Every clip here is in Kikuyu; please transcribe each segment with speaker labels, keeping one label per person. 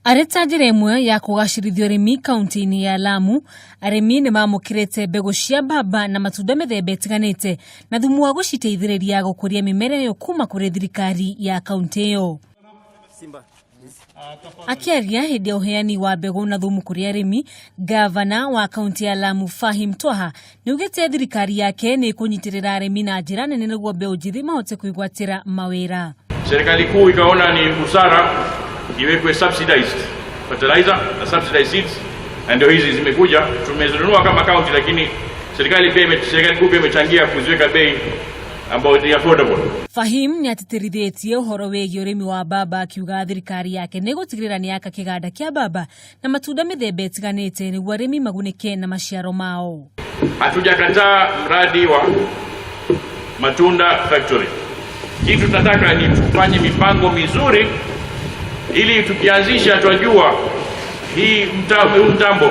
Speaker 1: Arĩ ta njĩra ĩmwe ya kũgacĩrithia ũrĩmi kaunti-inĩ ya Lamu, arĩmi nĩ mamũkĩrĩte mbegũ cia mbamba na matunda mĩthemba ĩtiganĩte na thumu wa gũciteithĩrĩria gũkũria mĩmera ĩyo kuma kũrĩ thirikari ya kaunti ĩyo. Akĩaria hĩndĩ ya ũheani wa mbegũ na thumu kũrĩ arĩmi, ngavana wa kaunti ya Lamu Fahim Twaha nĩaugĩte thirikari yake nĩ ĩkũnyitĩrĩra arĩmi na njĩra nene nĩguo mbeũ njĩthĩ mahote kwĩgwatĩra mawĩra.
Speaker 2: Serikali kuu ikaona ni busara iwekwe subsidized fertilizer na subsidized seeds, na ndio hizi zimekuja, tumezinunua kama county, lakini serikali pia serikali kuu pia imechangia kuziweka bei ambayo ni affordable.
Speaker 1: Fahim nĩ atĩtĩrithĩtie ũhoro wĩgiĩ ũrĩmi wa mbamba akiuga thirikari yake nĩ ĩgũtigĩrĩra nĩ yaka kĩganda kĩa mbamba na matunda mĩthemba ĩtiganĩte nĩguo arĩmi magunĩke na maciaro mao.
Speaker 2: Hatujakataa mradi wa matunda factory. Kitu tunataka ni tufanye mipango mizuri ili tukianzisha twajua hii huu mtambo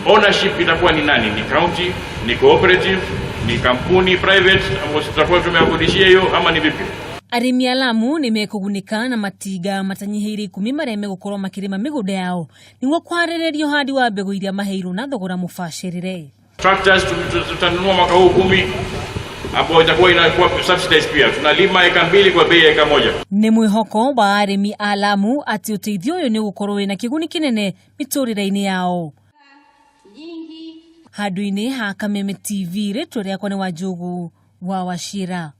Speaker 2: ownership itakuwa ni nani, ni county, ni cooperative, ni kampuni private ambayo tutakuwa tumewakodishia hiyo ama ni vipi?
Speaker 1: Arĩmi a Lamu nĩ mekũgunĩka na matinga matanyihĩire ikũmi marĩa megũkorwo makĩrĩma mĩgũnda yao nĩguo kwarĩrĩria ũhandi wa mbegũ iria maheirwo na thogora mũbacĩrĩre.
Speaker 2: Tractors tutanunua mwaka huu 10 ambayo itakuwa inakuwa subsidized pia. Tunalima eka 2 kwa bei ya eka 1.
Speaker 1: Nĩ mwĩhoko wa arĩmi a Lamu atĩ ũteithio ũyũ nĩ ũgũkorwo wĩna kĩguni kĩnene mĩtũrĩre-inĩ yao. Handũ-inĩ ha Kameme TV, rĩtwa rĩakwa nĩ Wanjũgũ wa Wachira.